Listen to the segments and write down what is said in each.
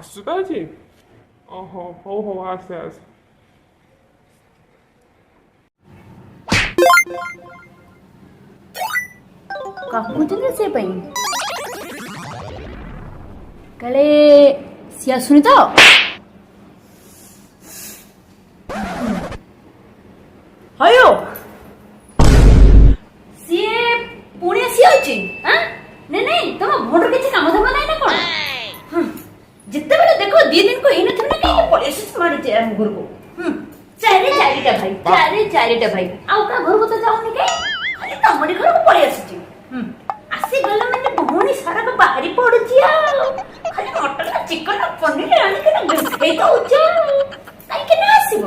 ଆସୁଛୁ ତ ଆଜି? ଓହୋ, ହଉ ହଉ, ଆସେ ଆସେ। କାକୁଛନ୍ତି ସେ ପାଇଁ କାଳେ ସିଏ ଆସୁନି ତ। ହୟୋ, ସିଏ ପୁଣି ଆସି ଯାଉଛି। ନାଇଁ ନାଇଁ, ତମ ଭଉଣୀର କିଛି କାମ ଧାମ ନାହିଁ ନା କଣ? ଯେତେବେଳେ ଦେଖ ଦି ଦିନକୁ ହେଇନଥିବ ନା କାହିଁକି ପଳେଇ ଆସୁଛି ମାରୁଛି ଆମ ଘରକୁ। ଚାରି ଚାରିଟା ଭାଇ, ଚାରି ଚାରିଟା ଭାଇ, ଆଉ କାହା ଘରକୁ ତ ଯାଉନି କାହିଁ, ଖାଲି ତମରି ଘରକୁ ପଳେଇ ଆସୁଛି। ଆସିଗଲା ମାନେ ଭଉଣୀ ସାରକ ବାହାରି ପଡୁଛି, ଆଉ ଖାଲି ମଟନ ଚିକନ ପନିର ଆଣିକିନା ଗୁନ୍ଥେଇ ଦଉଛି, ଆଉ କାହିଁକି ନା ଆସିବ?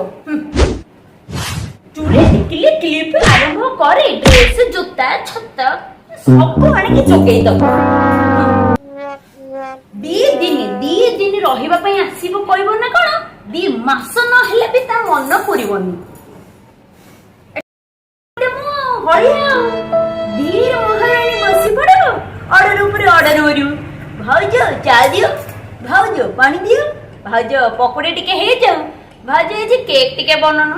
ଚୁଡ଼ି ଟିକିଲି କ୍ଲିପ ଆରମ୍ଭ କରି ଡ୍ରେସ ଜୋତା ଛତା ସବୁ ଆଣିକି ଯୋଗେଇ ଦବ। ଦି ଦିନ ରହିବା ପାଇଁ ଆସିବ କହିବ ନା କଣ, 2 ମାସ ନହେଲେ ବି ତା ମନ ପୁରିବନି। ଏଟା ମୁଁ ହଳିଆ ଆଉ ବୀର ମହାରାଣୀ ବସି ପଡିବ, ଅର୍ଡର ଉପରେ ଅର୍ଡର କରିବ। ଭାଉଜ ଚା ଦିଅ, ଭାଉଜ ପାଣି ଦିଅ, ଭାଉଜ ପକୋଡି ଟିକେ ହେଇଯାଉ, ଭାଉଜ ଆଜି କେକ୍ ଟିକେ ବନଉନ।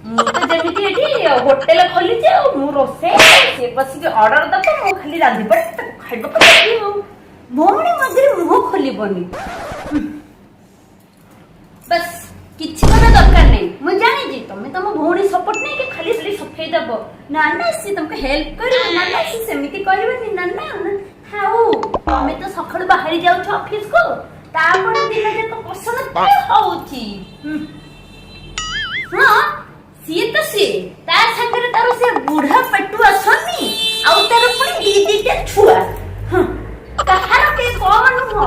ମୁଁ ତ ଯେମିତି ଏଠି ହୋଟେଲ ଖୋଲିଛି, ଆଉ ମୁଁ ରୋଷେଇ, ସିଏ ବସିକି ଅର୍ଡର ଦବ, ମୁଁ ଖାଲି ରାନ୍ଧି ପଡେ ତାକୁ ଖାଇବାକୁ ଦେବି, ଆଉ ଭଉଣୀ ମଝିରେ ମୁହଁ ଖୋଲିବନି। ବାସ୍, କିଛି କଥା ଦରକାର ନାହିଁ। ମୁଁ ଜାଣିଛି ତମେ ତମ ଭଉଣୀ ସପୋର୍ଟ ନେଇକି ଖାଲି ଖାଲି ସଫେଇ ଦବ, ନା ନା ସିଏ ତମକୁ ହେଲ୍ପ କରିବ, ନା ନା ସିଏ ସେମିତି କରିବନି, ନା ନା ନା। ଥାଉ, ତମେ ତ ସକାଳୁ ବାହାରି ଯାଉଛ ଅଫିସକୁ, ତାପରେ ଦିନ ଯାକ ପସନ୍ଦ କିଏ ହଉଛି? ଶୁଣ, ସିଏ ତ ସିଏ, ତା ସାଙ୍ଗରେ ତାର ସେ ବୁଢା ପେଟୁଆ ସ୍ୱାମୀ, ଆଉ ତାର ପୁଣି ଦି ଦିଟା ଛୁଆ। ହଁ, କାହାର କେହି କମ ନୁହଁ।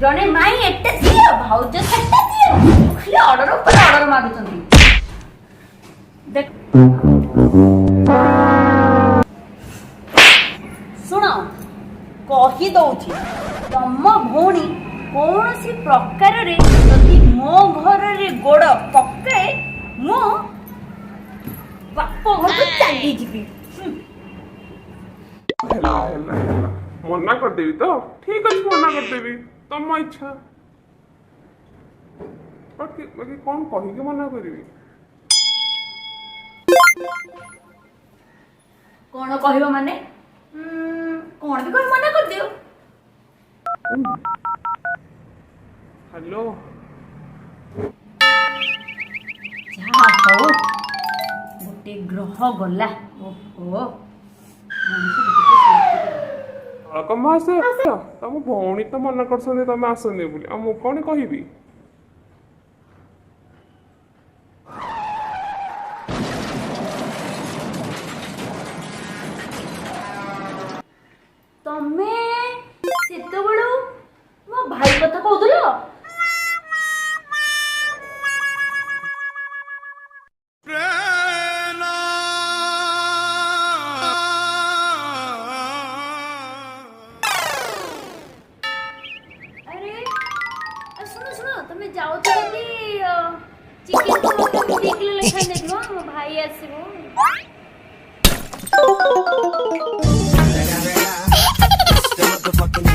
ଜଣେ ମାଇଁ ଏଟା ଦିଅ, ଭାଉଜ ସେଟା ଦିଅ, ଖାଲି ଅର୍ଡର ଉପରେ ଅର୍ଡର ମାରୁଛନ୍ତି। ଦେଖ, ଶୁଣ, କହି ଦଉଛି, ତମ ଭଉଣୀ କୌଣସି ପ୍ରକାରରେ ଯଦି ମୋ ଘରରେ ଗୋଡ ପକାଏ, ମୁଁ ବାପ ଘରକୁ ଚାଲିଯିବି। ହେଲା ହେଲା ହେଲା, ମନା କରିଦେବି ତ। ଠିକ ଅଛି, ମନା କରିଦେବି, ତମ ଇଚ୍ଛା। ବାକି ବାକି କଣ କହିକି ମନା କରିବି? କଣ କହିବ ମାନେ? କଣ ବି କହି ମନା କରିଦିଅ। ହ୍ୟାଲୋ। ଯାହା ହଉ, ଗୋଟେ ଗ୍ରହ ଗଲା। ଓହୋ, ମଣିଷ ଟିକେ ଶାନ୍ତି ପାଇବ। କମ ଆସ, ତମ ଭଉଣୀ ତ ମନା କରୁଛନ୍ତି ତମେ ଆସନି ବୋଲି, ଆଉ ମୁଁ କଣ କହିବି? ତମେ ସେତେବେଳୁ ମୋ ଭାଇ କଥା କହୁଥିଲ? ଆରେ ଶୁଣ ଶୁଣ, ତମେ ଯାଉଛ ଯଦି ଚିକେନ 2 କିଲୋ ଲେଖାଏଁ ଦେଇଥିବ, ମୋ ଭାଇ ଆସିବ। Motherfucking